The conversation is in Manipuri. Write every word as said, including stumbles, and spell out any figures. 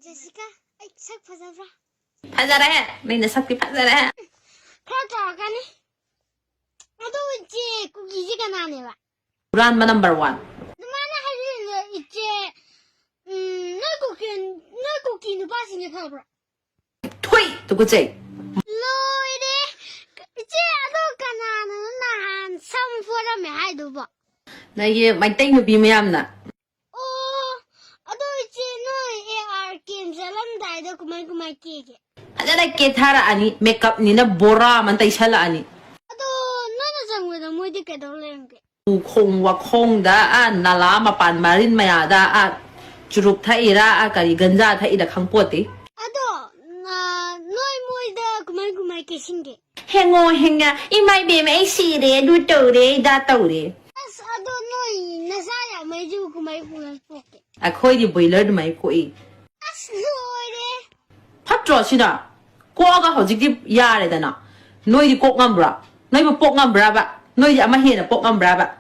ꯖꯦꯁꯤꯀꯥ, ꯑꯩ ꯁꯛ ꯐꯖꯕ꯭ꯔꯥ? ꯐꯖꯔꯦ꯫ ꯅꯪ ꯅꯁꯛꯇꯤ ꯐꯖꯔꯦ꯫ ꯈꯔ ꯇꯧꯔꯛꯀꯅꯤ꯫ ꯑꯗꯣ ꯏꯆꯦ, ꯀꯨꯀꯤꯁꯦ ꯀꯅꯥꯅꯦꯕ? ꯍꯨꯔꯥꯟꯕ number one꯫ ꯑꯗꯨꯃꯥꯏꯅ ꯍꯥꯏꯕꯤꯔꯤꯗꯣ ꯏꯆꯦ, ꯎꯝ, ꯅꯣꯏ ꯀꯨꯀꯤ, ꯅꯣꯏ ꯀꯨꯀꯤ ꯅꯨꯄꯥꯁꯤꯡꯁꯦ ꯐꯕ꯭ꯔꯣ? ꯊꯨꯏ! ꯇꯨꯀꯠꯆꯩ! ꯂꯣꯏꯔꯦ! ꯏꯆꯦ, ꯑꯗꯣ ꯀꯅꯥꯅꯣ ꯅꯍꯥꯟ ꯁꯝ ꯐꯣꯏꯔꯝꯃꯦ ꯍꯥꯏꯗꯨꯕꯣ? ꯅꯣꯏꯒꯤ ꯃꯩꯇꯩ ꯅꯨꯄꯤ ꯃꯌꯥꯝꯅ꯫ ꯑꯣ, ꯑꯗꯣ ꯏꯆꯦ, ꯅꯣꯏ ꯑꯦ ꯑꯥꯔ ꯀꯦꯝ ꯆꯠꯂꯝꯗꯥꯏꯗ ꯀꯃꯥꯏ ꯀꯃꯥꯏ ꯀꯦꯒꯦ? ꯐꯖꯅ ꯀꯦꯊꯔꯛꯑꯅꯤ, makeupꯅꯤꯅ ꯕꯣꯔꯥ ꯑꯃ ꯇꯩꯁꯜꯂꯛꯑꯅꯤ꯫ ꯑꯗꯣ ꯅꯣꯏꯅ ꯆꯪꯕꯗ ꯃꯣꯏꯗꯤ ꯀꯩꯗꯧ ꯂꯩꯔꯝꯒꯦ? ꯎꯈꯣꯡ ꯋꯥꯈꯣꯡꯗ, ꯑꯥ ꯅꯂꯥ ꯃꯄꯥꯟ ꯃꯔꯤꯟ ꯃꯌꯥꯗ, ꯑꯥ ꯆꯨꯔꯨꯞ ꯊꯛꯏꯔꯥ, ꯑꯥ ꯀꯔꯤ ꯒꯟꯖꯥ ꯊꯛꯏꯔꯥ ꯈꯪꯄꯣꯠꯇꯦ꯫ ꯑꯗꯣ, ꯑ, ꯅꯣꯏ ꯃꯣꯏꯗ ꯀꯃꯥꯏ ꯀꯃꯥꯏ ꯀꯦꯁꯤꯟꯒꯦ? ꯍꯦꯡꯉꯣ ꯍꯦꯡꯉ, ꯏꯃꯥ ꯏꯕꯦꯝꯃ, ꯑꯩ ꯁꯤꯔꯦ, ꯑꯗꯨ ꯇꯧꯔꯦ, ꯏꯗꯥ ꯇꯧꯔꯦ꯫ ꯑꯁ, ꯑꯗꯣ ꯅꯣꯏ ꯅꯆꯥ ꯌꯥꯝꯃꯩꯁꯤꯕꯨ ꯀꯃꯥꯏ ꯀꯃꯥꯏ ꯄꯣꯛꯀꯦ? ꯑꯩꯈꯣꯏꯗꯤ ꯕꯣꯏꯂꯔ ꯑꯗꯨꯃꯥꯏ ꯄꯣꯛꯏ꯫ ꯑꯁ, ꯂꯣꯏꯔꯦ꯫ ꯐꯠꯇ꯭ꯔꯣ ꯁꯤꯅ? ꯀꯣꯛꯑꯒ ꯍꯧꯖꯤꯛꯇꯤ ꯌꯥꯔꯦꯗꯅ꯫ ꯅꯣꯏꯗꯤ ꯀꯣꯛ ꯉꯝꯕ꯭ꯔꯣ? ꯅꯣꯏꯕꯨ ꯄꯣꯛ ꯉꯝꯕ꯭ꯔꯕ? ꯅꯣꯏꯗꯤ ꯑꯃ ꯍꯦꯟꯅ ꯄꯣꯛ ꯉꯝꯕ꯭ꯔꯕ?